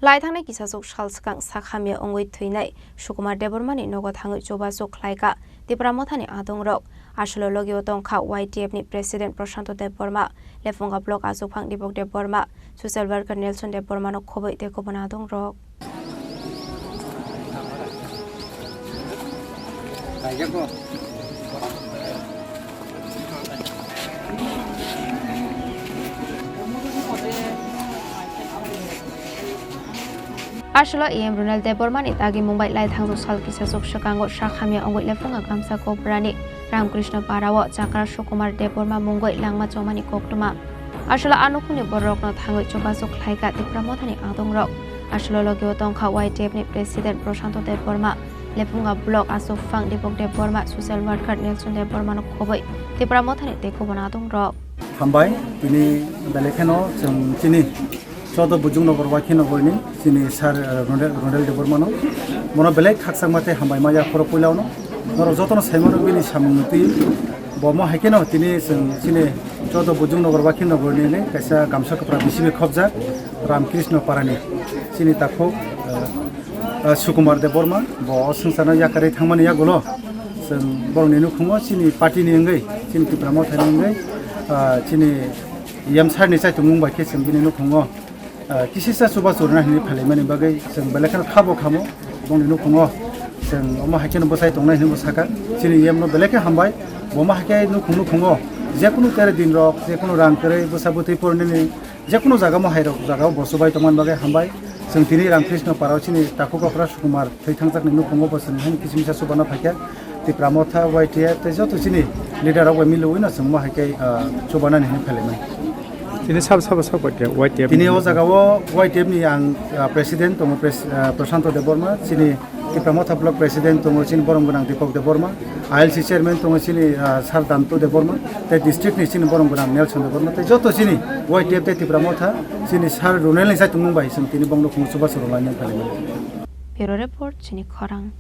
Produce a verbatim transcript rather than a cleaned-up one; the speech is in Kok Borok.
Lai thangnai kisasuk sal swkang sak hamya wngwi thwinai Sukumar Debbarmani nogo thangwi chubachu khlaikha Tipra Mothani adongrok. Aswlo logio tongkha Y T F ni President Prashanto Debbarma, Lephunga Block Achukphang Dipok Debbarma, Social Worker Nelson Debbarmano khobwi tei kubun adongrok. Aswlo E M Runel Debbarmani dagimung bai lai thangjak sal kisasuk swkango sak hamya wngwi Lephunga Gamsa Kobrani Ramkrishna Parao Chakra Sukumar Debbarma mungwi langma chongmani koktwma. Aswlo a nukhungni bororokno thangwi chubachu khlaikha Tipra Mothani adongrok. Aswlo logio tongkha Y T F ni President Prashanto Debbarma, Lephunga Block Achukphang Dipok Debbarma, Social Worker Nelson Debbarmano khobwi Tipra Mothani tei kubun adongrok. Hambai, tini belai kheno chwng chini Chodo Bujung Nogor Waikhi Nogorni chini Sir, eh, Runel, Runel Debbarmano. Bono belai khakchangma tei hambai ma yaphoro puilano. Norok jotono saimano bini samung twi. Bo mo hai kheno tini chwng chini Chodo Bujung Nogor Waikhi Nogorni ni kaisa gamsa kwpra bisingni khobjak Ramkrishna Parani chini takhuk, eh, eh, Sukumar Debbarma. Bo o swngcharno yakarwi thangmani yagulo chwng borokni nukhungo chini party ni wngwi, chini Tipra Mothani wngwi, eh, chini E M sir ni chaitumung bai khe chwng bini nukhungo, ah, kisisa chubachu rwna hinwi phailaimani bagwi chwng belai kheno khabo khamo, bongni nukhungo chwng omo hai kheno bwsai tongnai hinwi bo sakha. Chini E M no belai khe hambai, bo omo hai khe nukhung nukhungo jekunu tere din rok, jekunu rang kwrwi, bwsa bwtwi pornini jekunu jaga mo hai rok jaga o bo chubai tongmani bagwi hambai. Chwng tini Ramkrishna Parao chini takhuk okra Sukumar thwi thangjakni nukhungo bo chwng haino kisimisa chubana phaikha. Tipra Motha, Y T F tei joto chini leader rok bai milwi no chwng mo hai khe, ah, chubanani hinwi phailaimani. Tini sabo sabo sak bai khe Y T F Tini ni o jaga o Y T F ni ang, ah, president tongo, pres-, ah, Prashanto Debbarma, chini Tipra Motha block president tongo, chini borom gwnang Deepak Debbarma, I L C chairman tongo, chini, ah, Sir Dantu Debbarma, tei district ni chini borom gwnang Nelson Debbarma, tei joto chini Y T F tei Tipra Motha, chini Sir Runel ni saitumung bai chwng tini bongno khungo chubachu rwlainani phailaimani. Bureau Report, chini khorang.